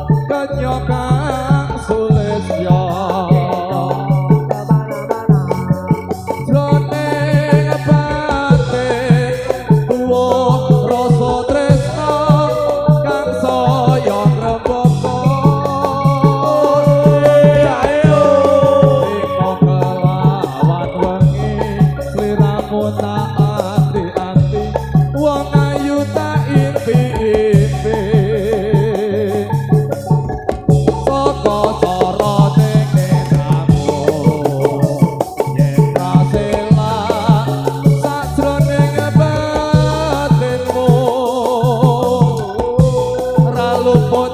Kenya kang sulistya jroning batin tuwuh rasa tresna kang saya ngrembaka. Rika kelawan wengi sliramu tak anti-anti, wong ayu tak impi-impi. Saka cara tengenmu yen ra selak sajroning batinmu, ra luput.